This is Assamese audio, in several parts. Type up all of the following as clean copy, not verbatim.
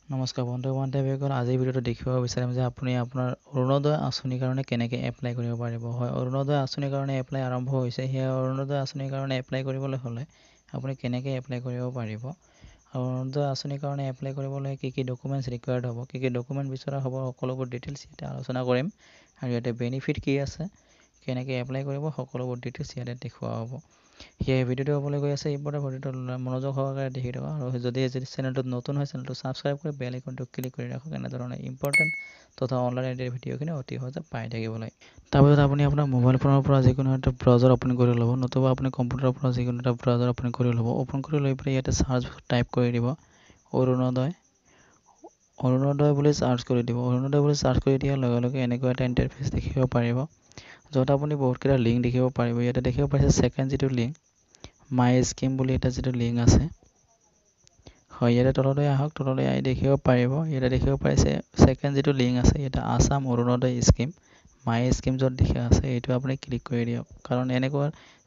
নমস্কাৰ বন্ধু বান্ধৱীসকল, আজিৰ ভিডিঅ'টো দেখুৱাব বিচাৰিম যে আপুনি আপোনাৰ অৰুণোদয় আঁচনিৰ কাৰণে কেনেকৈ এপ্লাই কৰিব পাৰিব। হয়, অৰুণোদয় আঁচনিৰ কাৰণে এপ্লাই আৰম্ভ হৈছে। সেই অৰুণোদয় আঁচনিৰ কাৰণে এপ্লাই কৰিবলৈ হ'লে আপুনি কেনেকৈ এপ্লাই কৰিব পাৰিব আৰু অৰুণোদয় আঁচনিৰ কাৰণে এপ্লাই কৰিবলৈ কি কি ডকুমেণ্টছ ৰিকুৱাৰ্ড হ'ব, কি কি ডকুমেণ্ট বিচৰা হ'ব, সকলোবোৰ ডিটেইলছ ইয়াতে আলোচনা কৰিম। আৰু ইয়াতে বেনিফিট কি আছে, কেনেকৈ এপ্লাই কৰিব, সকলোবোৰ ডিটেইলছ ইয়াতে দেখুওৱা হ'ব। সেয়ে ভিডিঅ'টো হ'বলৈ গৈ আছে, ইম্পৰ্টেণ্ট ভিডিঅ'টো মনোযোগ সহকাৰে দেখি থাকক। আৰু যদি যদি চেনেলটোত নতুন হয়, চেনেলটো ছাবস্ক্ৰাইব কৰি বেল আইকনটো ক্লিক কৰি ৰাখক, এনেধৰণে ইম্পৰ্টেণ্ট তথা অনলাইন আইডিৰ ভিডিঅ'খিনি অতি সহজে পাই থাকিবলৈ। তাৰপিছত আপুনি আপোনাৰ মোবাইল ফোনৰ পৰা যিকোনো এটা ব্ৰাউজাৰ অ'পেন কৰি ল'ব, নতুবা আপুনি কম্পিউটাৰৰ পৰা যিকোনো এটা ব্ৰাউজাৰ অ'পেন কৰি ল'ব। অ'পেন কৰি লৈ পেলাই ইয়াতে চাৰ্চ টাইপ কৰি দিব অৰুণোদয়, অৰুণোদয় বুলি চাৰ্চ কৰি দিব। অৰুণোদয় বুলি চাৰ্চ কৰি দিয়াৰ লগে লগে এনেকুৱা এটা ইণ্টাৰফেচ দেখিব পাৰিব, য'ত আপুনি বহুতকেইটা লিংক দেখিব পাৰিব। ইয়াতে দেখিব পাৰিছে ছেকেণ্ড যিটো লিংক, মাই স্কিম বুলি এটা যিটো লিংক আছে। হয়, ইয়াতে তললৈ আহক, তললৈ আহি দেখিব পাৰিব, ইয়াতে দেখিব পাৰিছে ছেকেণ্ড যিটো লিংক আছে, ইয়াতে আছাম অৰুণোদয় স্কিম, মাই স্কিম য'ত লিখা আছে, এইটো আপুনি ক্লিক কৰি দিয়ক। কাৰণ এনেকুৱা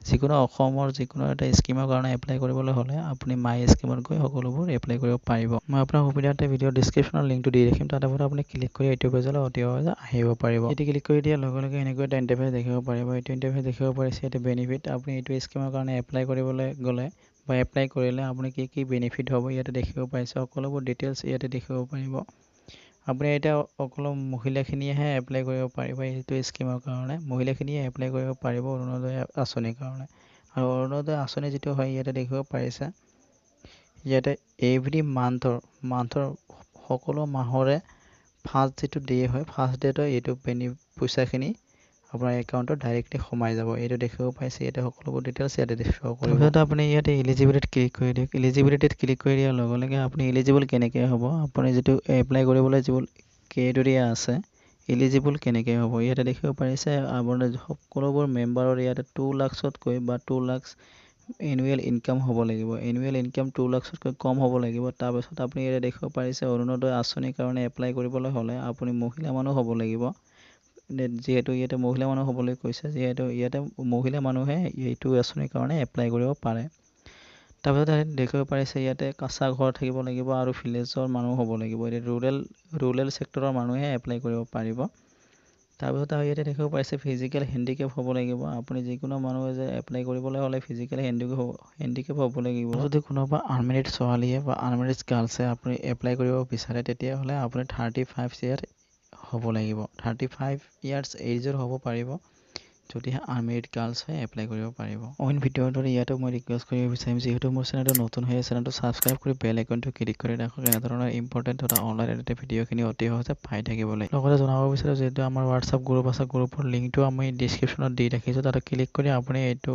যিকোনো অসমৰ যিকোনো এটা স্কিমৰ কাৰণে এপ্লাই কৰিবলৈ হ'লে আপুনি মাই স্কিমত গৈ সকলোবোৰ এপ্লাই কৰিব পাৰিব। মই আপোনাৰ সুবিধাৰ্থে ভিডিঅ' ডিছক্ৰিপশ্যনৰ লিংকটো দি ৰাখিম, তাতে আপুনি ক্লিক কৰি এইটো পেজলৈ অতি সহজে আহিব পাৰিব। এইটো ক্লিক কৰি দিয়াৰ লগে লগে এনেকুৱা এটা ইণ্টাৰফেচ দেখিব পাৰিব। এইটো ইণ্টাৰফেচ দেখিব পাৰিছে ইয়াতে বেনিফিট, আপুনি এইটো স্কিমৰ কাৰণে এপ্লাই কৰিবলৈ গ'লে বা এপ্লাই কৰিলে আপুনি কি কি বেনিফিট হ'ব ইয়াতে দেখিব পাৰিছে, সকলোবোৰ ডিটেইলছ ইয়াতে দেখিব পাৰিব। আপুনি এতিয়া অকল মহিলাখিনিয়েহে এপ্লাই কৰিব পাৰিব এইটো স্কিমৰ কাৰণে, মহিলাখিনিয়ে এপ্লাই কৰিব পাৰিব অৰুণোদয় আঁচনিৰ কাৰণে। আৰু অৰুণোদয় আঁচনি যিটো হয় ইয়াতে দেখিব পাৰিছে, ইয়াতে এভৰি মান্থৰ সকলো মাহৰে ফাৰ্ষ্ট যিটো ডে' হয়, ফাৰ্ষ্ট ডে'টৰ এইটো পইচাখিনি আপোনাৰ একাউণ্টত ডাইৰেক্টলি সোমাই যাব। এইটো দেখিব পাইছে, ইয়াতে সকলোবোৰ ডিটেইলছ ইয়াতে শ্ব' কৰিব। তাৰপিছত আপুনি ইয়াতে এলিজিবিলিটিত ক্লিক কৰি দিয়ক। এলিজিবিলিটিত ক্লিক কৰি দিয়াৰ লগে লগে আপুনি এলিজিবল কেনেকৈ হ'ব, আপুনি যিটো এপ্লাই কৰিবলৈ যিবোৰ ক্ৰাইটেৰিয়া আছে, এলিজিবল কেনেকৈ হ'ব ইয়াতে দেখিব পাৰিছে। আপোনাৰ সকলোবোৰ মেম্বাৰৰ ইয়াতে 2 লাখছতকৈ বা 2 লাখছ এনুৱেল ইনকাম হ'ব লাগিব, এনুৱেল ইনকাম 2 লাখছতকৈ কম হ'ব লাগিব। তাৰপিছত আপুনি ইয়াতে দেখিব পাৰিছে অৰুণোদয় আঁচনিৰ কাৰণে এপ্লাই কৰিবলৈ হ'লে আপুনি মহিলা মানুহ হ'ব লাগিব। যিহেতু ইয়াতে মহিলা মানুহ হ'বলৈ কৈছে, যিহেতু ইয়াতে মহিলা মানুহে এইটো আঁচনিৰ কাৰণে এপ্লাই কৰিব পাৰে। তাৰপিছত দেখিব পাৰিছে ইয়াতে কাঁচা ঘৰ থাকিব লাগিব আৰু ভিলেজৰ মানুহ হ'ব লাগিব। এতিয়া ৰুৰেল ছেক্টৰৰ মানুহে এপ্লাই কৰিব পাৰিব। তাৰপিছত আৰু ইয়াতে দেখিব পাৰিছে ফিজিকেল হেণ্ডিকেপ হ'ব লাগিব। আপুনি যিকোনো মানুহে যে এপ্লাই কৰিবলৈ হ'লে ফিজিকেল হেণ্ডিকেপ হ'ব লাগিব। যদি কোনোবা আনমেৰিড ছোৱালীয়ে বা আনমেৰিড গাৰ্লছে আপুনি এপ্লাই কৰিব বিচাৰে, তেতিয়াহ'লে আপুনি 35 ইয়াৰ হ'ব লাগিব, 35 ইয়াৰ্ছ এইজৰ হ'ব পাৰিব, যদিহে আনমেৰিড গাৰ্লছ হয় এপ্লাই কৰিব পাৰিব। অইন ভিডিঅ'ৰ দৰে ইয়াতো মই ৰিকুৱেষ্ট কৰিব বিচাৰিম, যিহেতু মোৰ চেনেলটো নতুন হৈ আছে, চেনেলটো ছাবস্ক্ৰাইব কৰি বেল আইকনটো ক্লিক কৰি ৰাখক, এনেধৰণৰ ইম্পৰ্টেণ্ট তথা অনলাইন এডিটেড ভিডিঅ'খিনি অতি সহজে পাই থাকিবলৈ। লগতে জনাব বিচাৰোঁ, যিহেতু আমাৰ হোৱাটছআপ গ্ৰুপ আছে, গ্ৰুপৰ লিংকটো আমি ডিছক্ৰিপশ্যনত দি ৰাখিছোঁ, তাতে ক্লিক কৰি আপুনি এইটো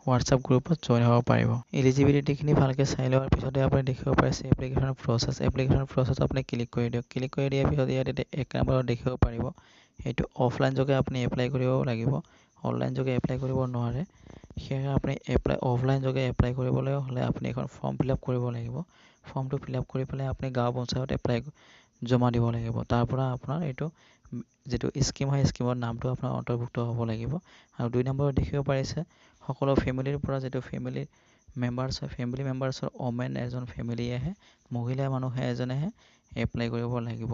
হোৱাটছআপ গ্ৰুপত জইন হ'ব পাৰিব। এলিজিবিলিটিখিনি ভালকৈ চাই লোৱাৰ পিছতে আপুনি দেখিব পাৰিছে এপ্লিকেশ্যনৰ প্ৰচেছ। এপ্লিকেশ্যনৰ প্ৰচেছ আপুনি ক্লিক কৰি দিয়ক। ক্লিক কৰি দিয়াৰ পিছত ইয়াত এতিয়া 1 নম্বৰত দেখিব পাৰিব, সেইটো অফলাইন যোগে আপুনি এপ্লাই কৰিব লাগিব, অনলাইন যোগে এপ্লাই কৰিব নোৱাৰে। সেয়েহে আপুনি অফলাইন যোগে এপ্লাই কৰিবলৈ হ'লে আপুনি এখন ফৰ্ম ফিল আপ কৰিব লাগিব। ফৰ্মটো ফিল আপ কৰি পেলাই আপুনি গাঁও পঞ্চায়ত এপ্লাই জমা দিব লাগিব। তাৰ পৰা আপোনাৰ এইটো যিটো স্কীম হয়, স্কীমৰ নামটো আপোনাৰ অন্তৰ্ভুক্ত হ'ব লাগিব। আৰু 2 নম্বৰত দেখিব পাৰিছে সকলো ফেমিলিৰ পৰা যিটো ফেমিলি মেম্বাৰ্ছ হয়, ফেমিলি মেম্বাৰ্ছৰ ওমেন এজন ফেমিলিয়েহে, মহিলা মানুহে এজনেহে এপ্লাই কৰিব লাগিব,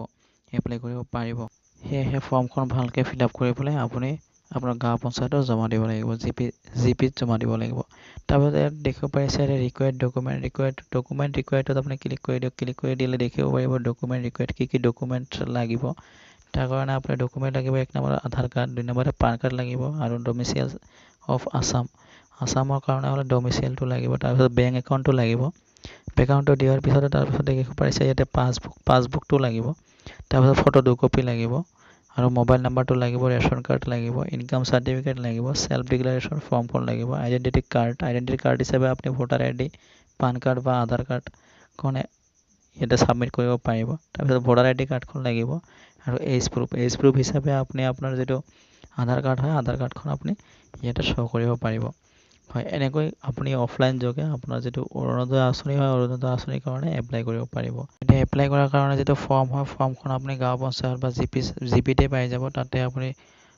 এপ্লাই কৰিব পাৰিব। সেয়েহে ফৰ্মখন ভালকৈ ফিল আপ কৰি পেলাই আপুনি আপোনাৰ গাঁও পঞ্চায়তত জমা দিব লাগিব, জি পিত জমা দিব লাগিব। তাৰপিছত ইয়াত দেখিব পাৰিছে ইয়াতে ৰিকুৱাৰ্ড ডকুমেণ্ট, ডকুমেণ্ট ৰিকুৱাৰ্ডত আপুনি ক্লিক কৰি দিয়ক। ক্লিক কৰি দিলে দেখিব পাৰিব ডকুমেণ্ট ৰিকুৱাৰ্ড, কি কি ডকুমেণ্ট লাগিব। তাৰ কাৰণে আপোনাৰ ডকুমেণ্ট লাগিব 1 নম্বৰত আধাৰ কাৰ্ড, 2 নম্বৰত পান কাৰ্ড লাগিব আৰু ডমিচিয়েল অফ আছাম, আছামৰ কাৰণে হ'লে ডমিচিয়েলটো লাগিব। তাৰপিছত বেংক একাউণ্টটো লাগিব। বেংক একাউণ্টটো দিয়াৰ পিছতে তাৰপিছত দেখিব পাৰিছে ইয়াতে পাছবুকটো লাগিব, তাৰপিছত ফটো 2 কপি লাগিব আৰু মোবাইল নাম্বাৰটো লাগিব, ৰেচন কাৰ্ড লাগিব, ইনকাম চাৰ্টিফিকেট লাগিব, চেল্ফ ডিক্লাৰেশ্যন ফৰ্মখন লাগিব, আইডেণ্টিটি কাৰ্ড, আইডেণ্টিটি কাৰ্ড হিচাপে আপুনি ভোটাৰ আই ডি, পান কাৰ্ড বা আধাৰ কাৰ্ডখন ইয়াতে ছাবমিট কৰিব পাৰিব। তাৰপিছত ভোটাৰ আই ডি কাৰ্ডখন লাগিব আৰু এইজ প্ৰুফ, এইজ প্ৰুফ হিচাপে আপুনি আপোনাৰ যিটো আধাৰ কাৰ্ড হয়, আধাৰ কাৰ্ডখন আপুনি ইয়াতে শ্ব' কৰিব পাৰিব। হয়, এনেকৈ আপুনি অফলাইন যোগে আপোনাৰ যিটো অৰুণোদয় আঁচনি হয়, অৰুণোদয় আঁচনিৰ কাৰণে এপ্লাই কৰিব পাৰিব। এতিয়া এপ্লাই কৰাৰ কাৰণে যিটো ফৰ্ম হয়, ফৰ্মখন আপুনি গাঁও পঞ্চায়ত বা জি পিতে পাই যাব। তাতে আপুনি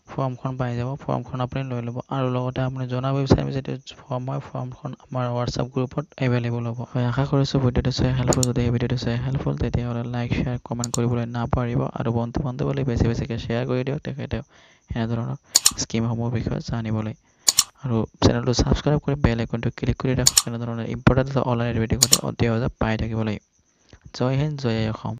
ফৰ্মখন পাই যাব। ফৰ্মখন আপুনি লৈ ল'ব আৰু লগতে আপুনি জনাব বিচাৰিম, যিটো ফৰ্ম হয়, ফৰ্মখন আমাৰ হোৱাটছআপ গ্ৰুপত এভেইলেবল হ'ব। হয়, আশা কৰিছোঁ ভিডিঅ'টো চাই হেল্পফুল। যদি এই ভিডিঅ'টো চাই হেল্পফুল, তেতিয়াহ'লে লাইক, শ্বেয়াৰ, কমেণ্ট কৰিবলৈ নাপাহৰিব আৰু বন্ধু বান্ধৱীলৈ বেছি বেছিকৈ শ্বেয়াৰ কৰি দিয়ক, তেখেতেও এনেধৰণৰ স্কীমসমূহৰ বিষয়ে জানিবলৈ। আৰু চেনেলটো ছাবস্ক্ৰাইব কৰি বেল আইকনটো ক্লিক কৰি ৰাখক, এনেধৰণৰ ইম্পৰ্টেণ্ট অনলাইন ভিডিঅ' অতি সহজে পাই থাকিবলৈ। জয় হিন্দ, জয় অসম।